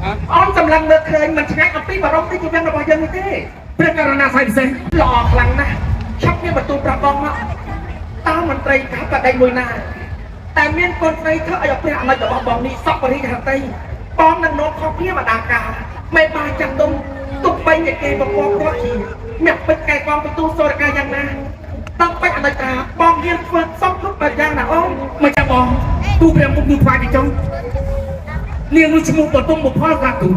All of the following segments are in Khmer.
អូនសម្លឹងមើលឃើញមិនឆ្ងាយអំពីបរមរាជវាំងរបស់យើងនេះទេ ព្រះករណាសាយពិសេស ល្អខ្លាំងណាស់ឆាប់មានបន្ទូលប្រាប់បងមកតើមន្ត្រីកាបដីមួយណាតែមានកូនស្រីធ្វើឲ្យព្រះអនុជរបស់បងនេះសពរិយហតីបងនឹងនាំខុសគ្នាម្ដងកាលមេបាចាស់ទុំទុកបីនៃគេប្រពន្ធគាត់ជាអ្នកពេជ្រកែកងបន្ទូលសូរកាយ៉ាងណាតាំងពេជ្រអនុត្រាបងហ៊ានធ្វើសពគ្រប់បែបយ៉ាងណាអូន មកចាំបងទូព្រះមុខទូថ្វាយទៅចុងនាងនោះឈ្មោះបតុមបុផលក្រាបទូល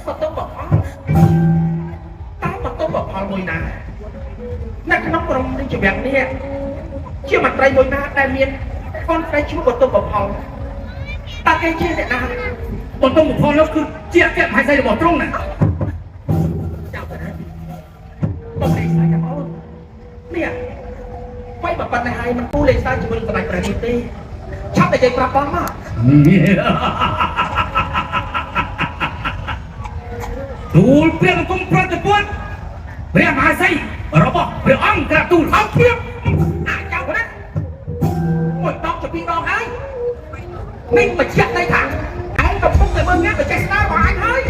បតុមបផលតើបតុមបផលមួយណានៅក្នុងក្រុមរាជវាំងនេះជាមន្ត្រីមួយណាដែលមានកូនស្រីឈ្មោះបតុមបផលតើគេជាអ្នកណា បតុមបុផលនោះគឺជាអគ្គមហេសីរបស់ទ្រង់ណា ចៅតាបងលេងសើចចាំអូននេះໄວបើប៉ុណ្ណេះហើយមិនគូលេងសើចជាមួយនឹងសម្ដេចព្រះនេះទេឆាប់តែនិយាយប្រាប់បងមក ទូលព្រះបង្គំប្រតិពន្ធព្រះមហេសីរបស់ព្រះអង្គក្រាបទូល អង្គភាពអាចៅណាមួយដងទៅពីរដងហើយនេះបញ្ជាក់ន័យថាឯងកំពុងតែមើលងាយបច្ចេកស្នារបស់អញហើយ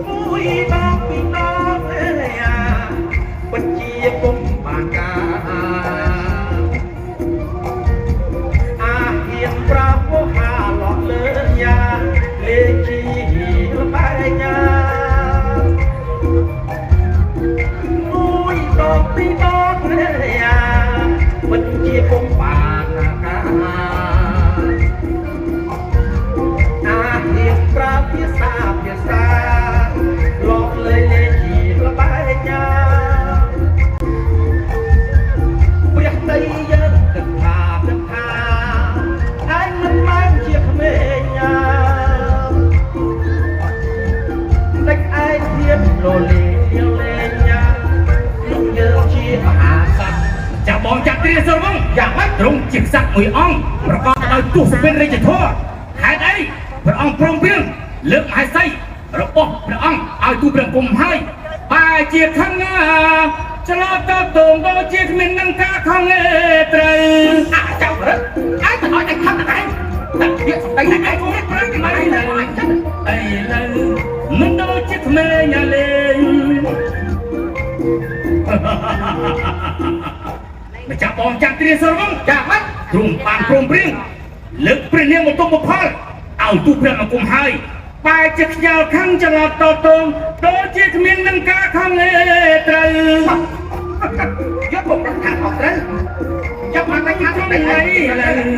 មួយដងពីរដងអើយអាពិតជាគុំបានការអាហ៊ានប្រពោហាឡក់លើយ៉ាលេជីបែកញ៉ាមួយដងពីរដងអើយអាពិតជាគុំបានការអាហ៊ានប្រើភាសាភាសាលอกលេលេជាលបែកញ៉ាព្រះដីយើងគិតថាគិតថាឯងមិនមែនជាក្មេងញ៉ាតិចឯងហ៊ានលលេលេញ៉ាលោកយើងជាមហាសត្វ ចាំបងចាក់ទ្រាសរវង យ៉ាងម៉េច ទ្រង់ជាក្សត្រមួយអង្គប្រកបដោយទស្សវិនរាជធម៌ហេតុអីព្រះអង្គព្រមព្រៀងលើកមហេសីរបស់ព្រះអង្គឲ្យទូព្រះគុំហើយបែជាខឹងឆ្លោតតតងដូចជាគ្មាននឹងការខំទេត្រូវ អាចៅរឹកឯងទៅឲ្យឯងខឹងតែឯងតែពាក្យសម្ដីតែឯងនេះព្រឹងទីមកឯងទៅអញចឹង ឥឡូវមិនដូចជាក្មេងលេងម្ចាស់បងចាំទ្រាសរវង យ៉ាងម៉េច ទ្រង់បានព្រមព្រៀងលើកព្រះនាងបន្ទុំបុផលឲ្យទូព្រះបង្គំហើយបែជាខ្យល់ខឹងច្រឡតតងដូចជាគ្មាននឹងការខំទេត្រូវ យកមកប្រកាសអត់ត្រូវចាំបានតែខាង ត្រង់ តែ ឯ ឯង ង